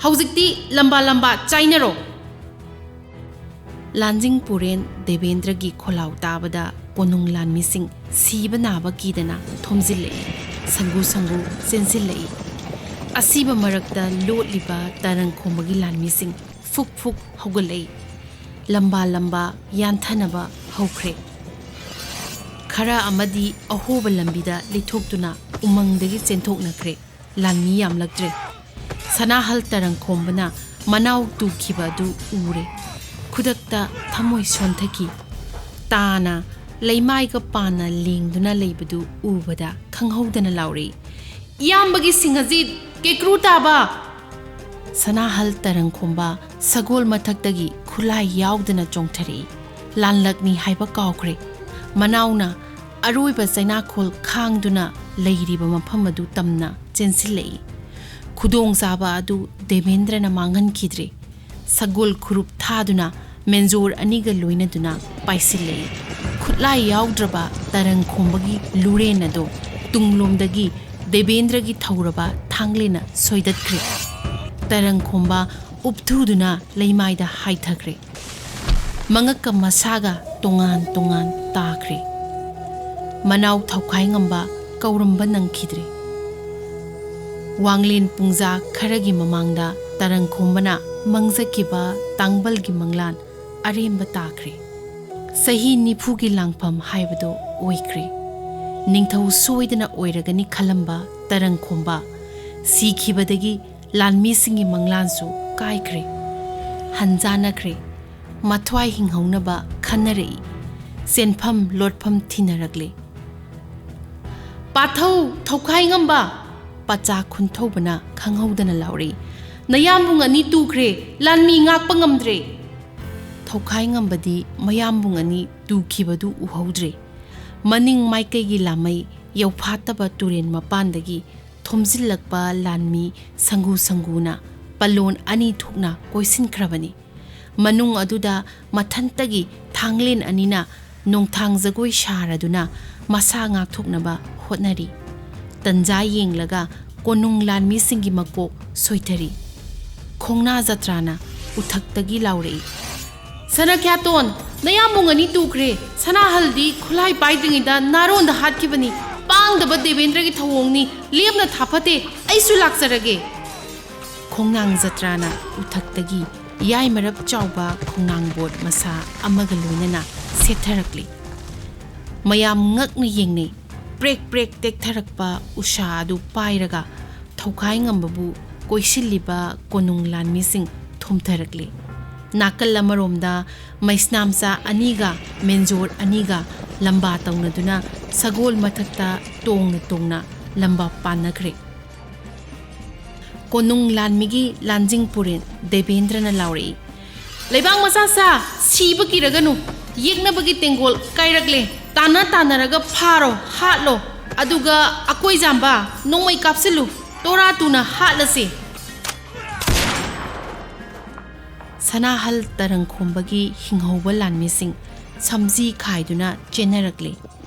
ꯍꯧꯖꯤꯛꯇꯤ ꯂꯝꯕꯥ ꯂꯝꯕꯥ ꯆꯥꯏꯅꯔꯣ!" ꯂꯥꯟꯖꯤꯡ ꯄꯨꯔꯦꯟ ꯗꯦꯕꯦꯟꯗ꯭ꯔꯒꯤ ꯈꯣꯜꯂꯥꯎ ꯇꯥꯕꯗ ꯀꯣꯅꯨꯡ ꯂꯥꯟꯃꯤꯁꯤꯡ ꯁꯤꯕ ꯅꯥꯕ ꯀꯤꯗꯅ ꯊꯣꯝꯖꯤꯜꯂꯛꯏ꯫ ꯁꯪꯒꯨ ꯁꯪꯒꯨ ꯆꯦꯟꯁꯤꯜꯂꯛꯏ꯫ ꯑꯁꯤꯕ ꯃꯔꯛꯇ ꯂꯣꯠꯂꯤꯕ ꯇꯔꯪ ꯈꯣꯝꯕꯒꯤ ꯂꯥꯟꯃꯤꯁꯤꯡ ꯐꯨꯛ ꯐꯨꯛ ꯍꯧꯒꯠꯂꯛꯏ꯫ ꯂꯝꯕꯥ ꯂꯝꯕꯥ ꯌꯥꯟꯊꯅꯕ ꯍꯧꯈ꯭ꯔꯦ꯫ ꯈꯔ ꯑꯃꯗꯤ ꯑꯍꯣꯕ ꯂꯝꯕꯤꯗ ꯂꯤꯊꯣꯛꯇꯨꯅ ꯎꯃꯪꯗꯒꯤ ꯆꯦꯟꯊꯣꯛꯅꯈ꯭ꯔꯦ꯫ ꯂꯥꯟꯃꯤ ꯌꯥꯝꯂꯛꯇ꯭ꯔꯦ꯫ ꯁꯅꯥꯍꯜ ꯇꯔꯪꯈꯣꯝꯕꯅ ꯃꯅꯥꯎ ꯇꯨꯈꯤꯕ ꯑꯗꯨ ꯎꯔꯦ꯫ ꯈꯨꯗꯛꯇ ꯊꯃꯣꯏ ꯁꯣꯟꯊꯈꯤ꯫ ꯇꯥꯅ ꯂꯩꯃꯥꯏꯒ ꯄꯥꯟꯅ ꯂꯦꯡꯗꯨꯅ ꯂꯩꯕꯗꯨ ꯎꯕꯗ ꯈꯪꯍꯧꯗꯅ ꯂꯥꯎꯔꯛꯏ, "ꯏꯌꯥꯝꯕꯒꯤ ꯁꯤꯡꯍꯖꯤꯠ, ꯀꯦꯀ꯭ꯔꯨ ꯇꯥꯕ!" ꯁꯅꯥꯍꯜ ꯇꯔꯪꯈꯣꯝꯕ ꯁꯒꯣꯜ ꯃꯊꯛꯇꯒꯤ ꯈꯨꯠꯂꯥꯏ ꯌꯥꯎꯗꯅ ꯆꯣꯡꯊꯔꯛꯏ꯫ ꯂꯥꯟꯂꯛꯅꯤ ꯍꯥꯏꯕ ꯀꯥꯎꯈ꯭ꯔꯦ꯫ ꯃꯅꯥꯎꯅ ꯑꯔꯣꯏꯕ ꯆꯩꯅꯥꯈꯣꯜ ꯈꯥꯡꯗꯨꯅ ꯂꯩꯔꯤꯕ ꯃꯐꯝ ꯑꯗꯨ ꯇꯝꯅ ꯆꯦꯟꯁꯤꯜꯂꯛꯏ꯫ ꯈꯨꯗꯣꯡꯆꯥꯕ ꯑꯗꯨ ꯗꯦꯕꯦꯟꯗ꯭ꯔꯅ ꯃꯥꯡꯍꯟꯈꯤꯗ꯭ꯔꯦ꯫ ꯁꯒꯣꯜ ꯈꯨꯔꯨꯞ ꯊꯥꯗꯨꯅ ꯃꯦꯟꯖꯣꯔ ꯑꯅꯤꯒ ꯂꯣꯏꯅꯗꯨꯅ ꯄꯥꯏꯁꯤꯜꯂꯛꯏ꯫ ꯈꯨꯠꯂꯥꯏ ꯌꯥꯎꯗ꯭ꯔꯕ ꯇꯔꯪ ꯈꯣꯝꯕꯒꯤ ꯂꯨꯔꯦꯟ ꯑꯗꯨ ꯇꯨꯡꯂꯣꯝꯗꯒꯤ ꯗꯦꯕꯦꯟꯗ꯭ꯔꯒꯤ ꯊꯧꯔꯕ ꯊꯥꯡꯂꯦꯟꯅ ꯁꯣꯏꯗꯠꯈ꯭ꯔꯦ꯫ ꯇꯔꯪꯈꯣꯝꯕ ꯎꯞꯊꯨꯗꯨꯅ ꯂꯩꯃꯥꯏꯗ ꯍꯥꯏꯊꯈ꯭ꯔꯦ꯫ ꯃꯉꯛꯀ ꯃꯁꯥꯒ ꯇꯣꯉꯥꯟ ꯇꯣꯉꯥꯟ ꯇꯥꯈ꯭ꯔꯦ꯫ ꯃꯅꯥꯎ ꯊꯧꯈꯥꯏ ꯉꯝꯕ ꯀꯧꯔꯝꯕ ꯅꯪꯈꯤꯗ꯭ꯔꯦ꯫ ꯋꯥꯡꯂꯦꯟ ꯄꯨꯡꯖꯥ ꯈꯔꯒꯤ ꯃꯃꯥꯡꯗ ꯇꯔꯪꯈꯣꯝꯕꯅ ꯃꯪꯖꯈꯤꯕ ꯇꯥꯡꯕꯜꯒꯤ ꯃꯪꯂꯥꯟ ꯑꯔꯦꯝꯕ ꯇꯥꯈ꯭ꯔꯦ꯫ ꯆꯍꯤ ꯅꯤꯐꯨꯒꯤ ꯂꯥꯡꯐꯝ ꯍꯥꯏꯕꯗꯨ ꯑꯣꯏꯈ꯭ꯔꯦ꯫ ꯅꯤꯡꯊꯧ ꯁꯣꯏꯗꯅ ꯑꯣꯏꯔꯒꯅꯤ ꯈꯜꯂꯝꯕ ꯇꯔꯪꯈꯣꯝꯕ ꯁꯤꯈꯤꯕꯗꯒꯤ ꯂꯥꯟꯃꯤꯁꯤꯡꯒꯤ ꯃꯪꯂꯥꯟꯁꯨ ꯀꯥꯏꯈ꯭ꯔꯦ꯫ ꯍꯟꯖꯥꯟꯅꯈ꯭ꯔꯦ꯫ ꯃꯊ꯭ꯋꯥꯏ ꯍꯤꯡꯍꯧꯅꯕ ꯈꯟꯅꯔꯛꯏ꯫ ꯆꯦꯟꯐꯝ ꯂꯣꯠꯐꯝ ꯊꯤꯅꯔꯛꯂꯦ꯫ "ꯄꯥꯊꯧ ꯊꯧꯈꯥꯏ ꯉꯝꯕ!" ꯄꯆꯥ ꯈꯨꯟꯊꯧꯕꯅ ꯈꯪꯍꯧꯗꯅ ꯂꯥꯎꯔꯛꯏ꯫ "ꯅꯌꯥꯝꯕꯨꯡ ꯑꯅꯤ ꯇꯨꯈ꯭ꯔꯦ, ꯂꯥꯟꯃꯤ ꯉꯥꯛꯄ ꯉꯝꯗ꯭ꯔꯦ!" ꯊꯧꯈꯥꯏ ꯉꯝꯕꯗꯤ ꯃꯌꯥꯝꯕꯨꯡ ꯑꯅꯤ ꯇꯨꯈꯤꯕꯗꯨ ꯎꯍꯧꯗ꯭ꯔꯦ꯫ ꯃꯅꯤꯡ ꯃꯥꯏꯀꯩꯒꯤ ꯂꯥꯃꯩ ꯌꯧꯐꯥꯠꯇꯕ ꯇꯨꯔꯦꯟ ꯃꯄꯥꯟꯗꯒꯤ ꯊꯣꯝꯖꯤꯜꯂꯛꯄ ꯂꯥꯟꯃꯤ ꯁꯪꯒꯨ ꯁꯪꯒꯨꯅ ꯄꯂꯣꯟ ꯑꯅꯤ ꯊꯣꯛꯅ ꯀꯣꯏꯁꯤꯟꯈ꯭ꯔꯕꯅꯤ꯫ ꯃꯅꯨꯡ ꯑꯗꯨꯗ ꯃꯊꯟꯇꯒꯤ ꯊꯥꯡꯂꯦꯟ ꯑꯅꯤꯅ ꯅꯣꯡꯊꯥꯡ ꯖꯒꯣꯏ ꯁꯥꯔꯗꯨꯅ ꯃꯁꯥ ꯉꯥꯛꯊꯣꯛꯅꯕ ꯍꯣꯠꯅꯔꯤ꯫ ꯇꯟꯖꯥ ꯌꯦꯡꯂꯒ ꯀꯣꯅꯨꯡ ꯂꯥꯟꯃꯤꯁꯤꯡꯒꯤ ꯃꯀꯣꯛ ꯁꯣꯏꯊꯔꯤ꯫ ꯈꯣꯡꯅꯥ ꯖꯇ꯭ꯔꯥꯅ ꯎꯊꯛꯇꯒꯤ ꯂꯥꯎꯔꯛꯏ, "ꯁꯅꯥꯈ꯭ꯌꯥꯇꯣꯟ, ꯅꯌꯥꯝꯕꯨꯡ ꯑꯅꯤ ꯇꯨꯈ꯭ꯔꯦ꯫ ꯁꯅꯥꯍꯜꯗꯤ ꯈꯨꯠꯂꯥꯏ ꯄꯥꯏꯗ꯭ꯔꯤꯉꯩꯗ ꯅꯥꯔꯣꯟꯗ ꯍꯥꯠꯈꯤꯕꯅꯤ꯫ ꯄꯥꯡꯗꯕ ꯗꯦꯕꯦꯟꯗ꯭ꯔꯒꯤ ꯊꯧꯑꯣꯡꯅꯤ꯫ ꯂꯦꯝꯅ ꯊꯥꯐꯠꯇꯦ꯫ ꯑꯩꯁꯨ ꯂꯥꯛꯆꯔꯒꯦ!" ꯈꯣꯡꯅꯥꯡ ꯖꯇ꯭ꯔꯥꯅ ꯎꯊꯛꯇꯒꯤ ꯌꯥꯏꯃꯔꯞ ꯆꯥꯎꯕ ꯈꯣꯡꯅꯥꯡꯕꯣꯠ ꯃꯁꯥ ꯑꯃꯒ ꯂꯣꯏꯅꯅ ꯁꯦꯠꯊꯔꯛꯂꯤ꯫ ꯃꯌꯥꯝ ꯉꯛꯅ ꯌꯦꯡꯅꯩ꯫ ꯄ꯭ꯔꯦꯛ ꯄ꯭ꯔꯦꯛ ꯇꯦꯛꯊꯔꯛꯄ ꯎꯁꯥ ꯑꯗꯨ ꯄꯥꯏꯔꯒ ꯊꯧꯈꯥꯏ ꯉꯝꯕꯕꯨ ꯀꯣꯏꯁꯤꯜꯂꯤꯕ ꯀꯣꯅꯨꯡ ꯂꯥꯟꯃꯤꯁꯤꯡ ꯊꯣꯝꯊꯔꯛꯂꯤ꯫ ꯅꯥꯀꯜ ꯑꯃꯔꯣꯝꯗ ꯃꯩꯁꯅꯥꯝꯆꯥ ꯑꯅꯤꯒ ꯃꯦꯟꯖꯣꯔ ꯑꯅꯤꯒ ꯂꯝꯕꯥ ꯇꯧꯅꯗꯨꯅ ꯁꯒꯣꯜ ꯃꯊꯛꯇ ꯇꯣꯡꯅ ꯇꯣꯡꯅ ꯂꯝꯕꯥ ꯄꯥꯟꯅꯈ꯭ꯔꯦ꯫ ꯀꯣꯅꯨꯡ ꯂꯥꯟꯃꯤꯒꯤ ꯂꯥꯟꯖꯤꯡ ꯄꯨꯔꯦꯟ ꯗꯦꯕꯦꯟꯗ꯭ꯔꯅ ꯂꯥꯎꯔꯛꯏ, "ꯂꯩꯕꯥꯛ ꯃꯆꯥ ꯁꯥ, ꯁꯤꯕ ꯀꯤꯔꯒꯅꯨ꯫ ꯌꯦꯛꯅꯕꯒꯤ ꯇꯦꯡꯒꯣꯜ ꯀꯥꯏꯔꯛꯂꯦ꯫ ꯇꯥꯟꯅ ꯇꯥꯟꯅꯔꯒ ꯐꯥꯔꯣ, ꯍꯥꯠꯂꯣ꯫ ꯑꯗꯨꯒ ꯑꯀꯣꯏꯖꯥꯝꯕ, ꯅꯣꯡꯃꯩ ꯀꯥꯞꯁꯤꯜꯂꯨ꯫ ꯇꯣꯔꯥ ꯇꯨꯅ ꯍꯥꯠꯂꯁꯦ!" ꯁꯅꯥꯍꯜ ꯇꯔꯪꯈꯣꯝꯕꯒꯤ ꯍꯤꯡꯍꯧꯕ ꯂꯥꯟꯃꯤꯁꯤꯡ ꯁꯝꯖꯤ ꯈꯥꯏꯗꯨꯅ ꯆꯦꯟꯅꯔꯛꯂꯦ꯫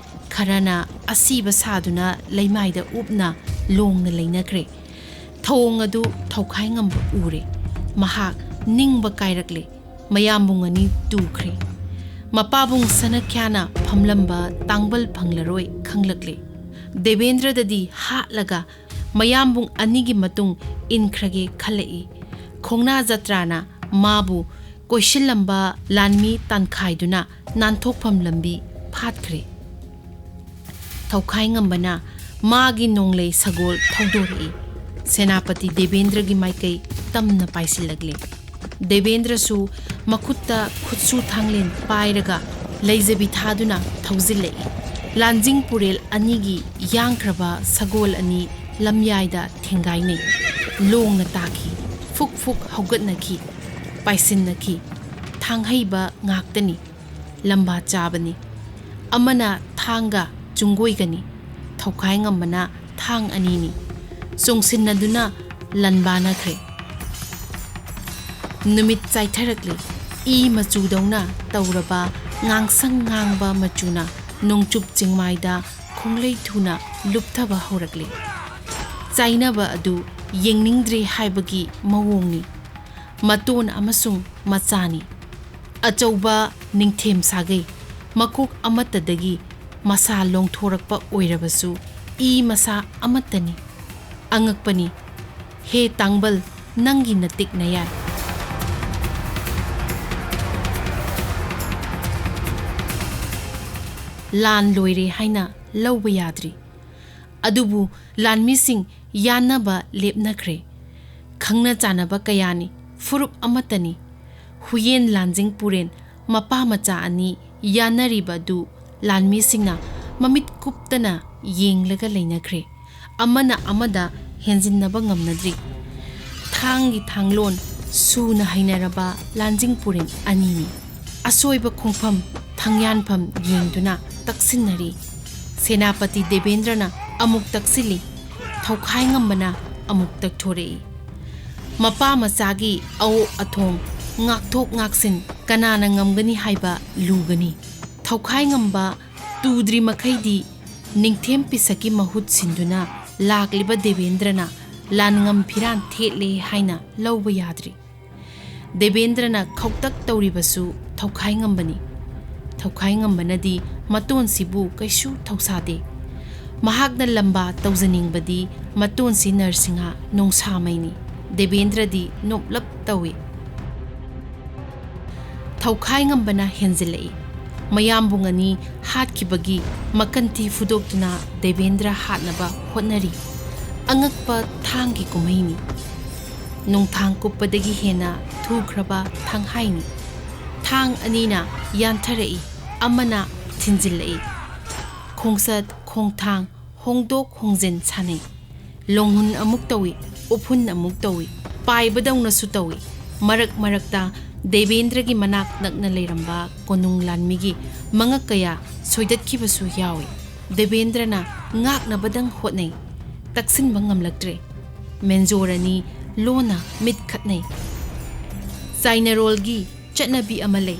ꯈꯔꯅ ꯑꯁꯤꯕ ꯁꯥꯗꯨꯅ ꯂꯩꯃꯥꯏꯗ ꯎꯞꯅ ꯂꯣꯡꯅ ꯂꯩꯅꯈ꯭ꯔꯦ꯫ ꯊꯧꯑꯣꯡ ꯑꯗꯨ ꯊꯧꯈꯥꯏꯉꯝꯕ ꯎꯔꯦ꯫ ꯃꯍꯥꯛ ꯅꯤꯡꯕ ꯀꯥꯏꯔꯛꯂꯦ꯫ ꯃꯌꯥꯝꯕꯨꯡ ꯑꯅꯤ ꯇꯨꯈ꯭ꯔꯦ꯫ ꯃꯄꯥꯕꯨꯡ ꯁꯅꯈ꯭ꯌꯥꯅ ꯐꯝꯂꯝꯕ ꯇꯥꯡꯕꯜ ꯐꯪꯂꯔꯣꯏ ꯈꯪꯂꯛꯂꯦ꯫ ꯗꯦꯕꯦꯟꯗ꯭ꯔꯗꯗꯤ ꯍꯥꯠꯂꯒ ꯃꯌꯥꯝꯕꯨꯡ ꯑꯅꯤꯒꯤ ꯃꯇꯨꯡ ꯏꯟꯈ꯭ꯔꯒꯦ ꯈꯜꯂꯛꯏ꯫ ꯈꯣꯡꯅꯥ ꯖꯇ꯭ꯔꯥꯅ ꯃꯥꯕꯨ ꯀꯣꯏꯁꯤꯜꯂꯝꯕ ꯂꯥꯟꯃꯤ ꯇꯥꯟꯈꯥꯏꯗꯨꯅ ꯅꯥꯟꯊꯣꯛꯐꯝ ꯂꯝꯕꯤ ꯐꯥꯠꯈ꯭ꯔꯦ꯫ ꯊꯧꯈꯥꯏꯉꯝꯕꯅ ꯃꯥꯒꯤ ꯅꯣꯡꯂꯩ ꯁꯒꯣꯜ ꯊꯧꯗꯣꯔꯛꯏ꯫ ꯁꯦꯅꯥꯄꯇꯤ ꯗꯦꯕꯦꯟꯗ꯭ꯔꯒꯤ ꯃꯥꯏꯀꯩ ꯇꯝꯅ ꯄꯥꯏꯁꯤꯜꯂꯛꯂꯦ꯫ ꯗꯦꯕꯦꯟꯗ꯭ꯔꯁꯨ ꯃꯈꯨꯠꯇ ꯈꯨꯠꯁꯨ ꯊꯥꯡꯂꯦꯟ ꯄꯥꯏꯔꯒ ꯂꯩꯖꯕꯤ ꯊꯥꯗꯨꯅ ꯊꯧꯖꯤꯜꯂꯛꯏ꯫ ꯂꯥꯟꯖꯤꯡ ꯄꯨꯔꯦꯜ ꯑꯅꯤꯒꯤ ꯌꯥꯡꯈ꯭ꯔꯕ ꯁꯒꯣꯜ ꯑꯅꯤ ꯂꯝꯌꯥꯏꯗ ꯊꯦꯡꯒꯥꯏꯅꯩ꯫ ꯂꯣꯡꯅ ꯇꯥꯈꯤ꯫ ꯐꯨꯛ ꯐꯨꯛ ꯍꯧꯒꯠꯅꯈꯤ꯫ ꯄꯥꯏꯁꯤꯟꯅꯈꯤ꯫ ꯊꯥꯡꯍꯩꯕ ꯉꯥꯛꯇꯅꯤ꯫ ꯂꯝꯕꯥ ꯆꯥꯕꯅꯤ꯫ ꯑꯃꯅ ꯊꯥꯡꯒ ꯆꯨꯡꯒꯣꯏꯒꯅꯤ꯫ ꯊꯧꯈꯥꯏꯉꯝꯕꯅ ꯊꯥꯡ ꯑꯅꯤꯅꯤ꯫ ꯆꯣꯡꯁꯤꯟꯅꯗꯨꯅ ꯂꯥꯟꯕꯥꯅꯈ꯭ꯔꯦ꯫ ꯅꯨꯃꯤꯠ ꯆꯥꯏꯊꯔꯛꯂꯤ꯫ ꯏ ꯃꯆꯨꯗꯧꯅ ꯇꯧꯔꯕ ꯉꯥꯡꯁꯪ ꯉꯥꯡꯕ ꯃꯆꯨꯅ ꯅꯣꯡꯆꯨꯞ ꯆꯤꯡꯃꯥꯏꯗ ꯈꯣꯡꯂꯩ ꯊꯨꯅ ꯂꯨꯞꯊꯕ ꯍꯧꯔꯛꯂꯤ꯫ ꯆꯥꯏꯅꯕ ꯑꯗꯨ ꯌꯦꯡꯅꯤꯡꯗ꯭ꯔꯦ ꯍꯥꯏꯕꯒꯤ ꯃꯑꯣꯡꯅꯤ꯫ ꯃꯇꯣꯟ ꯑꯃꯁꯨꯡ ꯃꯆꯥꯅꯤ꯫ ꯑꯆꯧꯕ ꯅꯤꯡꯊꯦꯝ ꯁꯥꯒꯩ, ꯃꯀꯣꯛ ꯑꯃꯠꯇꯗꯒꯤ ꯃꯁꯥ ꯂꯣꯡꯊꯣꯔꯛꯄ ꯑꯣꯏꯔꯕꯁꯨ ꯏ ꯃꯁꯥ ꯑꯃꯠꯇꯅꯤ꯫ ꯑꯉꯛꯄꯅꯤ꯫ ꯍꯦ ꯇꯥꯡꯕꯜ, ꯅꯪꯒꯤ ꯅꯇꯤꯛ ꯅꯌꯥꯏ꯫ ꯂꯥꯟ ꯂꯣꯏꯔꯦ ꯍꯥꯏꯅ ꯂꯧꯕ ꯌꯥꯗ꯭ꯔꯤ꯫ ꯑꯗꯨꯕꯨ ꯂꯥꯟꯃꯤꯁꯤꯡ ꯌꯥꯅꯕ ꯂꯦꯞꯅꯈ꯭ꯔꯦ꯫ ꯈꯪꯅ ꯆꯥꯟꯅꯕ ꯀꯌꯥꯅꯤ, ꯐꯨꯔꯨꯞ ꯑꯃꯠꯇꯅꯤ꯫ ꯍꯨꯌꯦꯟ ꯂꯥꯟꯖꯤꯡ ꯄꯨꯔꯦꯟ ꯃꯄꯥ ꯃꯆꯥ ꯑꯅꯤ ꯌꯥꯅꯔꯤꯕ ꯑꯗꯨ ꯂꯥꯟꯃꯤꯁꯤꯡꯅ ꯃꯃꯤꯠ ꯀꯨꯞꯇꯅ ꯌꯦꯡꯂꯒ ꯂꯩꯅꯈ꯭ꯔꯦ꯫ ꯑꯃꯅ ꯑꯃꯗ ꯍꯦꯟꯖꯤꯟꯅꯕ ꯉꯝꯅꯗ꯭ꯔꯤ꯫ ꯊꯥꯡꯒꯤ ꯊꯥꯡꯂꯣꯟ ꯁꯨꯅ ꯍꯩꯅꯔꯕ ꯂꯥꯟꯖꯤꯡ ꯄꯨꯔꯦꯟ ꯑꯅꯤꯅꯤ꯫ ꯑꯁꯣꯏꯕ ꯈꯣꯡꯐꯝ, ꯊꯪꯌꯥꯟꯐꯝ ꯌꯦꯡꯗꯨꯅ ꯇꯛꯁꯤꯟꯅꯔꯤ꯫ ꯁꯦꯅꯥꯄꯇꯤ ꯗꯦꯕꯦꯟꯗ꯭ꯔꯅ ꯑꯃꯨꯛ ꯇꯛꯁꯤꯜꯂꯤ, ꯊꯧꯈꯥꯏꯉꯝꯕꯅ ꯑꯃꯨꯛ ꯇꯛꯊꯣꯔꯛꯏ꯫ ꯃꯄꯥ ꯃꯆꯥꯒꯤ ꯑꯑꯣꯛ ꯑꯊꯣꯡ, ꯉꯥꯛꯊꯣꯛ ꯉꯥꯛꯁꯤꯟ ꯀꯅꯥꯅ ꯉꯝꯒꯅꯤ ꯍꯥꯏꯕ ꯂꯨꯒꯅꯤ꯫ ꯊꯧꯈꯥꯏꯉꯝꯕ ꯇꯨꯗ꯭ꯔꯤ ꯃꯈꯩꯗꯤ ꯅꯤꯡꯊꯦꯝ ꯄꯤꯁꯛꯀꯤ ꯃꯍꯨꯠ ꯁꯤꯟꯗꯨꯅ ꯂꯥꯛꯂꯤꯕ ꯗꯦꯕꯦꯟꯗ꯭ꯔꯅ ꯂꯥꯟꯉꯝ ꯐꯤꯔꯥꯟ ꯊꯦꯠꯂꯦ ꯍꯥꯏꯅ ꯂꯧꯕ ꯌꯥꯗ꯭ꯔꯤ꯫ ꯗꯦꯕꯦꯟꯗ꯭ꯔꯅ ꯈꯧꯇꯛ ꯇꯧꯔꯤꯕꯁꯨ ꯊꯧꯈꯥꯏꯉꯝꯕꯅꯤ꯫ ꯊꯧꯈꯥꯏꯉꯝꯕꯅꯗꯤ ꯃꯇꯣꯟꯁꯤꯕꯨ ꯀꯩꯁꯨ ꯊꯧꯁꯥꯗꯦ꯫ ꯃꯍꯥꯛꯅ ꯂꯝꯕꯥ ꯇꯧꯖꯅꯤꯡꯕꯗꯤ ꯃꯇꯣꯟꯁꯤ ꯅꯔꯁꯤꯡꯍ ꯅꯣꯡꯁꯥꯃꯩꯅꯤ꯫ ꯗꯦꯕꯦꯟꯗ꯭ꯔꯗꯤ ꯅꯣꯞꯂꯞ ꯇꯧꯏ꯫ ꯊꯧꯈꯥꯏꯉꯝꯕꯅ ꯍꯦꯟꯖꯤꯜꯂꯛꯏ꯫ ꯃꯌꯥꯝꯕꯨꯡ ꯑꯅꯤ ꯍꯥꯠꯈꯤꯕꯒꯤ ꯃꯀꯟꯊꯤ ꯐꯨꯗꯣꯛꯇꯨꯅ ꯗꯦꯕꯦꯟꯗ꯭ꯔ ꯍꯥꯠꯅꯕ ꯍꯣꯠꯅꯔꯤ꯫ ꯑꯉꯛꯄ ꯊꯥꯡꯒꯤ ꯀꯨꯝꯍꯩꯅꯤ꯫ ꯅꯣꯡꯊꯥꯡ ꯀꯨꯞꯄꯗꯒꯤ ꯍꯦꯟꯅ ꯊꯨꯈ꯭ꯔꯕ ꯊꯥꯡꯍꯥꯏꯅꯤ꯫ ꯊꯥꯡ ꯑꯅꯤꯅ ꯌꯥꯟꯊꯔꯛꯏ, ꯑꯃꯅ ꯊꯤꯟꯖꯤꯜꯂꯛꯏ꯫ ꯈꯣꯡꯆꯠ ꯈꯣꯡꯊꯥꯡ ꯍꯣꯡꯗꯣꯛ ꯍꯣꯡꯖꯤꯟ ꯁꯥꯟꯅꯩ꯫ ꯂꯣꯡꯍꯨꯟ ꯑꯃꯨꯛ ꯇꯧꯏ, ꯎꯐꯨꯟ ꯑꯃꯨꯛ ꯇꯧꯏ, ꯄꯥꯏꯕꯗꯧꯅꯁꯨ ꯇꯧꯏ꯫ ꯃꯔꯛ ꯃꯔꯛꯇ ꯗꯦꯕꯦꯟꯗ꯭ꯔꯒꯤ ꯃꯅꯥꯛ ꯅꯛꯅ ꯂꯩꯔꯝꯕ ꯀꯣꯅꯨꯡ ꯂꯥꯟꯃꯤꯒꯤ ꯃꯉꯛ ꯀꯌꯥ ꯁꯣꯏꯗꯠꯈꯤꯕꯁꯨ ꯌꯥꯎꯏ꯫ ꯗꯦꯕꯦꯟꯗ꯭ꯔꯅ ꯉꯥꯛꯅꯕꯗꯪ ꯍꯣꯠꯅꯩ꯫ ꯇꯛꯁꯤꯟꯕ ꯉꯝꯂꯛꯇ꯭ꯔꯦ꯫ ꯃꯦꯟꯖꯣꯔ ꯑꯅꯤ ꯂꯣꯟꯅ ꯃꯤꯠ ꯈꯠꯅꯩ꯫ ꯆꯥꯏꯅꯔꯣꯜꯒꯤ ꯆꯠꯅꯕꯤ ꯑꯃ ꯂꯩ꯫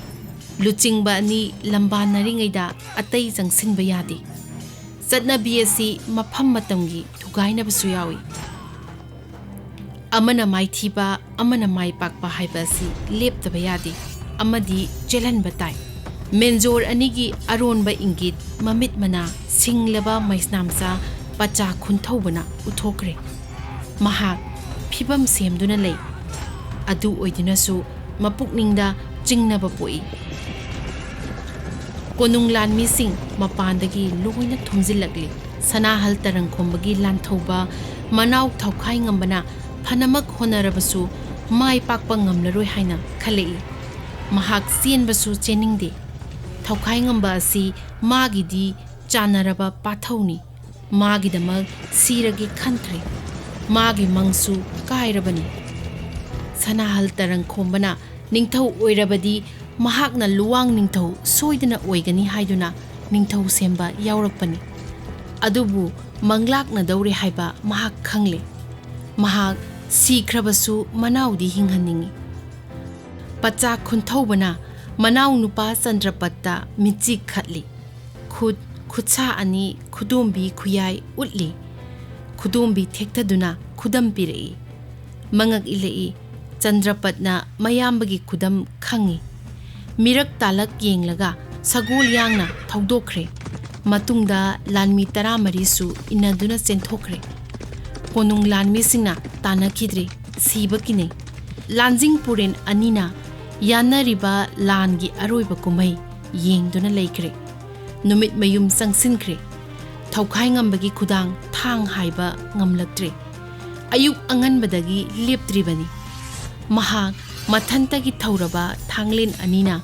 ꯂꯨꯆꯤꯡꯕ ꯑꯅꯤ ꯂꯝꯕꯥꯅꯔꯤꯉꯩꯗ ꯑꯇꯩ ꯆꯪꯁꯤꯟꯕ ꯌꯥꯗꯦ꯫ ꯆꯠꯅꯕꯤ ꯑꯁꯤ ꯃꯐꯝ ꯃꯇꯝꯒꯤ ꯊꯨꯒꯥꯏꯅꯕꯁꯨ ꯌꯥꯎꯏ꯫ ꯑꯃꯅ ꯃꯥꯏꯊꯤꯕ, ꯑꯃꯅ ꯃꯥꯏ ꯄꯥꯛꯄ ꯍꯥꯏꯕ ꯑꯁꯤ ꯂꯦꯞꯇꯕ ꯌꯥꯗꯦ ꯑꯃꯗꯤ ꯆꯦꯜꯍꯟꯕ ꯇꯥꯏ꯫ ꯃꯦꯟꯖꯣꯔ ꯑꯅꯤꯒꯤ ꯑꯔꯣꯟꯕ ꯏꯪꯒꯤꯠ, ꯃꯃꯤꯠ ꯃꯅꯥ ꯁꯤꯡꯂꯕ ꯃꯩꯁꯅꯥꯝꯆꯥ ꯄꯆꯥ ꯈꯨꯟꯊꯧꯕꯅ ꯎꯠꯊꯣꯛꯈ꯭ꯔꯦ꯫ ꯃꯍꯥꯛ ꯐꯤꯕꯝ ꯁꯦꯝꯗꯨꯅ ꯂꯩ꯫ ꯑꯗꯨ ꯑꯣꯏꯗꯨꯅꯁꯨ ꯃꯄꯨꯛꯅꯤꯡꯗ ꯆꯤꯡꯅꯕ ꯄꯣꯛꯏ꯫ ꯀꯣꯅꯨꯡ ꯂꯥꯟꯃꯤꯁꯤꯡ ꯃꯄꯥꯟꯗꯒꯤ ꯂꯣꯏꯅ ꯊꯣꯝꯖꯤꯜꯂꯛꯂꯤ꯫ ꯁꯅꯥꯍꯜ ꯇꯔꯪꯈꯣꯝꯕꯒꯤ ꯂꯥꯟꯊꯧꯕ ꯃꯅꯥꯎ ꯊꯧꯈꯥꯏ ꯉꯝꯕꯅ ꯐꯅꯃꯛ ꯍꯣꯠꯅꯔꯕꯁꯨ ꯃꯥꯏ ꯄꯥꯛꯄ ꯉꯝꯂꯔꯣꯏ ꯍꯥꯏꯅ ꯈꯜꯂꯛꯏ꯫ ꯃꯍꯥꯛ ꯆꯦꯟꯕꯁꯨ ꯆꯦꯟꯅꯤꯡꯗꯦ꯫ ꯊꯧꯈꯥꯏ ꯉꯝꯕ ꯑꯁꯤ ꯃꯥꯒꯤꯗꯤ ꯆꯥꯟꯅꯔꯕ ꯄꯥꯊꯧꯅꯤ꯫ ꯃꯥꯒꯤꯗꯃꯛ ꯁꯤꯔꯒꯦ ꯈꯟꯈ꯭ꯔꯦ꯫ ꯃꯥꯒꯤ ꯃꯪꯁꯨ ꯀꯥꯏꯔꯕꯅꯤ꯫ ꯁꯅꯥꯍꯜ ꯇꯔꯪꯈꯣꯝꯕꯅ ꯅꯤꯡꯊꯧ ꯑꯣꯏꯔꯕꯗꯤ ꯃꯍꯥꯛꯅ ꯂꯨꯋꯥꯡ ꯅꯤꯡꯊꯧ ꯁꯣꯏꯗꯅ ꯑꯣꯏꯒꯅꯤ ꯍꯥꯏꯗꯨꯅ ꯅꯤꯡꯊꯧ ꯁꯦꯝꯕ ꯌꯥꯎꯔꯛꯄꯅꯤ꯫ ꯑꯗꯨꯕꯨ ꯃꯪꯂꯥꯛꯅꯗꯧꯔꯦ ꯍꯥꯏꯕ ꯃꯍꯥꯛ ꯈꯪꯂꯦ꯫ ꯃꯍꯥꯛ ꯁꯤꯈ꯭ꯔꯕꯁꯨ ꯃꯅꯥꯎꯗꯤ ꯍꯤꯡꯍꯟꯅꯤꯡꯏ꯫ ꯄꯆꯥ ꯈꯨꯟꯊꯧꯕꯅ ꯃꯅꯥꯎ ꯅꯨꯄꯥ ꯆꯟꯗ꯭ꯔꯄꯠꯇ ꯃꯤꯠꯆꯤ ꯈꯠꯂꯤ꯫ ꯈꯨꯠ, ꯈꯨꯠꯁꯥ ꯑꯅꯤ ꯈꯨꯗꯣꯝꯕꯤ ꯈꯨꯌꯥꯏ ꯎꯠꯂꯤ꯫ ꯈꯨꯗꯣꯝꯕꯤ ꯊꯦꯛꯊꯗꯨꯅ ꯈꯨꯗꯝ ꯄꯤꯔꯛꯏ꯫ ꯃꯉꯛ ꯏꯜꯂꯛꯏ꯫ ꯆꯟꯗ꯭ꯔꯄꯠꯅ ꯃꯌꯥꯝꯕꯒꯤ ꯈꯨꯗꯝ ꯈꯪꯏ꯫ ꯃꯤꯔꯛ ꯇꯥꯂꯛ ꯌꯦꯡꯂꯒ ꯁꯒꯣꯜ ꯌꯥꯡꯅ ꯊꯧꯗꯣꯛꯈ꯭ꯔꯦ꯫ ꯃꯇꯨꯡꯗ ꯂꯥꯟꯃꯤ ꯇꯔꯥꯃꯔꯤꯁꯨ ꯏꯟꯅꯗꯨꯅ ꯆꯦꯟꯊꯣꯛꯈ꯭ꯔꯦ꯫ ꯀꯣꯅꯨꯡ ꯂꯥꯟꯃꯤꯁꯤꯡꯅ ꯇꯥꯟꯅꯈꯤꯗ꯭ꯔꯦ꯫ ꯁꯤꯕ ꯀꯤꯅꯩ꯫ ꯂꯥꯟꯖꯤꯡ ꯄꯨꯔꯦꯟ ꯑꯅꯤꯅ ꯌꯥꯅꯔꯤꯕ ꯂꯥꯟꯒꯤ ꯑꯔꯣꯏꯕ ꯀꯨꯝꯍꯩ ꯌꯦꯡꯗꯨꯅ ꯂꯩꯈ꯭ꯔꯦ꯫ ꯅꯨꯃꯤꯠ ꯃꯌꯨꯝ ꯆꯪꯁꯤꯟꯈ꯭ꯔꯦ꯫ ꯊꯧꯈꯥꯏꯉꯝꯕꯒꯤ ꯈꯨꯗꯥꯡ ꯊꯥꯡ ꯍꯥꯏꯕ ꯉꯝꯂꯛꯇ꯭ꯔꯦ꯫ ꯑꯌꯨꯛ ꯑꯉꯟꯕꯗꯒꯤ ꯂꯦꯞꯇ꯭ꯔꯤꯕꯅꯤ꯫ ꯃꯍꯥꯛ ꯃꯊꯟꯇꯒꯤ ꯊꯧꯔꯕ ꯊꯥꯡꯂꯦꯟ ꯑꯅꯤꯅ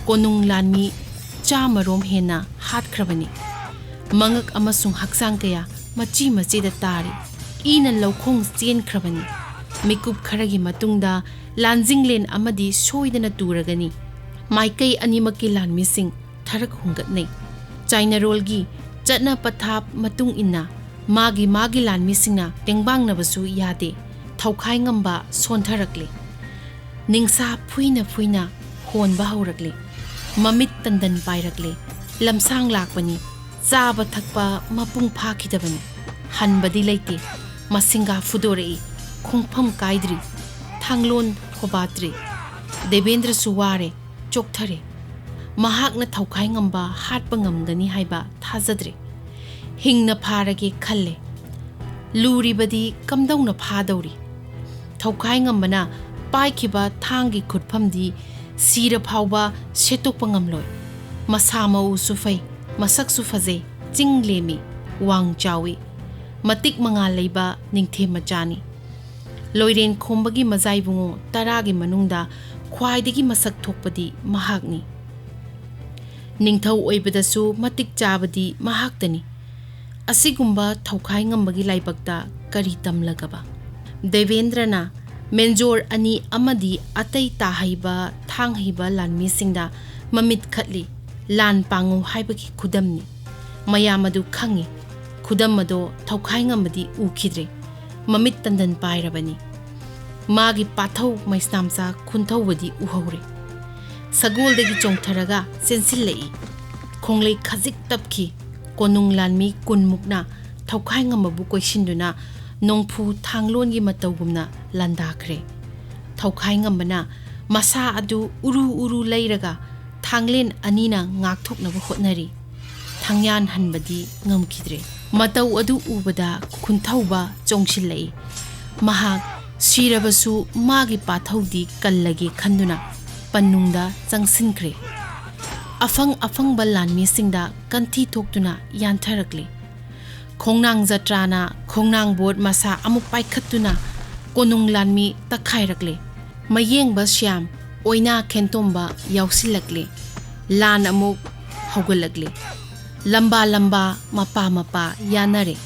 ꯀꯣꯅꯨꯡ ꯂꯥꯟꯃꯤ ꯆꯥꯃꯔꯣꯝ ꯍꯦꯟꯅ ꯍꯥꯠꯈ꯭ꯔꯕꯅꯤ꯫ ꯃꯉꯛ ꯑꯃꯁꯨꯡ ꯍꯛꯆꯥꯡ ꯀꯌꯥ ꯃꯆꯤ ꯃꯆꯤꯗ ꯇꯥꯔꯤ꯫ ꯏꯅ ꯂꯧꯈꯣꯡ ꯆꯦꯟꯈ꯭ꯔꯕꯅꯤ꯫ ꯃꯤꯀꯨꯞ ꯈꯔꯒꯤ ꯃꯇꯨꯡꯗ ꯂꯥꯟꯖꯤꯡꯂꯦꯟ ꯑꯃꯗꯤ ꯁꯣꯏꯗꯅ ꯇꯨꯔꯒꯅꯤ꯫ ꯃꯥꯏꯀꯩ ꯑꯅꯤꯃꯛꯀꯤ ꯂꯥꯟꯃꯤꯁꯤꯡ ꯊꯔꯛ ꯍꯨꯝꯒꯠꯅꯩ꯫ ꯆꯥꯏꯅꯔꯣꯜꯒꯤ ꯆꯠꯅ ꯄꯊꯥꯞ ꯃꯇꯨꯡ ꯏꯟꯅ ꯃꯥꯒꯤ ꯃꯥꯒꯤ ꯂꯥꯟꯃꯤꯁꯤꯡꯅ ꯇꯦꯡꯕꯥꯡꯅꯕꯁꯨ ꯌꯥꯗꯦ꯫ ꯊꯧꯈꯥꯏ ꯉꯝꯕ ꯁꯣꯟꯊꯔꯛꯂꯦ꯫ ꯅꯤꯡꯁꯥ ꯐꯨꯏꯅ ꯐꯨꯏꯅ ꯍꯣꯟꯕ ꯍꯧꯔꯛꯂꯦ꯫ ꯃꯃꯤꯠ ꯇꯟꯗꯟ ꯄꯥꯏꯔꯛꯂꯦ꯫ ꯂꯝꯁꯥꯡ ꯂꯥꯛꯄꯅꯤ꯫ ꯆꯥꯕ ꯊꯛꯄ ꯃꯄꯨꯡ ꯐꯥꯈꯤꯗꯕꯅꯤ꯫ ꯍꯟꯕꯗꯤ ꯂꯩꯇꯦ꯫ ꯃꯁꯤꯡꯒꯥ ꯐꯨꯗꯣꯔꯛꯏ꯫ ꯈꯣꯡꯐꯝ ꯀꯥꯏꯗ꯭ꯔꯤ꯫ ꯊꯥꯡꯂꯣꯟ ꯈꯣꯕꯥꯠꯇ꯭ꯔꯤ꯫ ꯗꯦꯕꯦꯟꯗ꯭ꯔꯁꯨ ꯋꯥꯔꯦ, ꯆꯣꯛꯊꯔꯦ꯫ ꯃꯍꯥꯛꯅ ꯊꯧꯈꯥꯏ ꯉꯝꯕ ꯍꯥꯠꯄ ꯉꯝꯒꯅꯤ ꯍꯥꯏꯕ ꯊꯥꯖꯗ꯭ꯔꯦ꯫ ꯍꯤꯡꯅ ꯐꯥꯔꯒꯦ ꯈꯜꯂꯦ꯫ ꯂꯨꯔꯤꯕꯗꯤ ꯀꯝꯗꯧꯅ ꯐꯥꯗꯧꯔꯤ? ꯊꯧꯈꯥꯏ ꯉꯝꯕꯅ ꯄꯥꯏꯈꯤꯕ ꯊꯥꯡꯒꯤ ꯈꯨꯠꯐꯝꯗꯤ ꯁꯤꯔ ꯐꯥꯎꯕ ꯁꯦꯠꯇꯣꯛꯄ ꯉꯝꯂꯣꯏ꯫ ꯃꯁꯥ ꯃꯎꯁꯨ ꯐꯩ, ꯃꯁꯛꯁꯨ ꯐꯖꯩ, ꯆꯤꯡ ꯂꯦꯝꯃꯤ, ꯋꯥꯡ ꯆꯥꯎꯏ, ꯃꯇꯤꯛ ꯃꯉꯥꯜ ꯂꯩꯕ ꯅꯤꯡꯊꯦꯝ ꯃꯆꯥꯅꯤ꯫ ꯂꯣꯏꯔꯦꯟ ꯈꯣꯝꯕꯒꯤ ꯃꯖꯥꯏꯕꯨꯡꯉꯣ ꯇꯔꯥꯒꯤ ꯃꯅꯨꯡꯗ ꯈ꯭ꯋꯥꯏꯗꯒꯤ ꯃꯁꯛ ꯊꯣꯛꯄꯗꯤ ꯃꯍꯥꯛꯅꯤ꯫ ꯅꯤꯡꯊꯧ ꯑꯣꯏꯕꯗꯁꯨ ꯃꯇꯤꯛ ꯆꯥꯕꯗꯤ ꯃꯍꯥꯛꯇꯅꯤ꯫ ꯑꯁꯤꯒꯨꯝꯕ ꯊꯧꯈꯥꯏ ꯉꯝꯕꯒꯤ ꯂꯥꯏꯕꯛꯇ ꯀꯔꯤ ꯇꯝꯂꯒꯕ? ꯗꯦꯕꯦꯟꯗ꯭ꯔꯅ ꯃꯦꯟꯖꯣꯔ ꯑꯅꯤ ꯑꯃꯗꯤ ꯑꯇꯩ ꯇꯥꯍꯩꯕ ꯊꯥꯡꯍꯩꯕ ꯂꯥꯟꯃꯤꯁꯤꯡꯗ ꯃꯃꯤꯠ ꯈꯠꯂꯤ꯫ ꯂꯥꯟ ꯄꯥꯡꯉꯨ ꯍꯥꯏꯕꯒꯤ ꯈꯨꯗꯝꯅꯤ꯫ ꯃꯌꯥꯝ ꯑꯗꯨ ꯈꯪꯏ꯫ ꯈꯨꯗꯝ ꯑꯗꯣ ꯊꯧꯈꯥꯏ ꯉꯝꯕꯗꯤ ꯎꯈꯤꯗ꯭ꯔꯦ꯫ ꯃꯃꯤꯠ ꯇꯟꯗꯟ ꯄꯥꯏꯔꯕꯅꯤ꯫ ꯃꯥꯒꯤ ꯄꯥꯊꯧ ꯃꯩꯁꯅꯥꯝꯆꯥ ꯈꯨꯟꯊꯧꯕꯗꯤ ꯎꯍꯧꯔꯦ꯫ ꯁꯒꯣꯜꯗꯒꯤ ꯆꯣꯡꯊꯔꯒ ꯆꯦꯟꯁꯤꯜꯂꯛꯏ꯫ ꯈꯣꯡꯂꯩ ꯈꯖꯤꯛ ꯇꯞꯈꯤ꯫ ꯀꯣꯅꯨꯡ ꯂꯥꯟꯃꯤ ꯀꯨꯟꯃꯨꯛꯅ ꯊꯧꯈꯥꯏꯉꯝꯕꯕꯨ ꯀꯣꯏꯁꯤꯟꯗꯨꯅ ꯅꯣꯡꯐꯨ ꯊꯥꯡꯂꯣꯟꯒꯤ ꯃꯇꯧꯒꯨꯝꯅ ꯂꯥꯟꯗꯥꯈ꯭ꯔꯦ꯫ ꯊꯧꯈꯥꯏꯉꯝꯕꯅ ꯃꯁꯥ ꯑꯗꯨ ꯎꯔꯨ ꯎꯔꯨ ꯂꯩꯔꯒ ꯊꯥꯡꯂꯦꯟ ꯑꯅꯤꯅ ꯉꯥꯛꯊꯣꯛꯅꯕ ꯍꯣꯠꯅꯔꯤ꯫ ꯊꯥꯡꯌꯥꯟ ꯍꯟꯕꯗꯤ ꯉꯝꯈꯤꯗ꯭ꯔꯦ꯫ ꯃꯇꯧ ꯑꯗꯨ ꯎꯕꯗ ꯈꯨꯟꯊꯧꯕ ꯆꯣꯡꯁꯤꯜꯂꯛꯏ꯫ ꯃꯍꯥꯛ ꯁꯤꯔꯕꯁꯨ ꯃꯥꯒꯤ ꯄꯥꯊꯧꯗꯤ ꯀꯜꯂꯒꯦ ꯈꯟꯗꯨꯅ ꯄꯟꯅꯨꯡꯗ ꯆꯪꯁꯤꯟꯈ꯭ꯔꯦ꯫ ꯑꯐꯪ ꯑꯐꯪꯕ ꯂꯥꯟꯃꯤꯁꯤꯡꯗ ꯀꯟꯊꯤ ꯊꯣꯛꯇꯨꯅ ꯌꯥꯟꯊꯔꯛꯂꯦ꯫ ꯈꯣꯡꯅꯥꯡ ꯖꯇ꯭ꯔꯥꯅ ꯈꯣꯡꯅꯥꯡ ꯕꯣꯠ ꯃꯁꯥ ꯑꯃꯨꯛ ꯄꯥꯏꯈꯠꯇꯨꯅ ꯀꯣꯅꯨꯡ ꯂꯥꯟꯃꯤ ꯇꯛꯈꯥꯏꯔꯛꯂꯦ꯫ ꯃꯌꯦꯡꯕ ꯁ꯭ꯌꯥꯝ, ꯑꯣꯏꯅꯥ ꯈꯦꯟꯇꯣꯝꯕ ꯌꯥꯎꯁꯤꯜꯂꯛꯂꯦ꯫ ꯂꯥꯟ ꯑꯃꯨꯛ ꯍꯧꯒꯠꯂꯛꯂꯦ꯫ ꯂꯝꯕꯥ ꯂꯝꯕꯥ, ꯃꯄꯥ ꯃꯄꯥ ꯌꯥꯅꯔꯦ꯫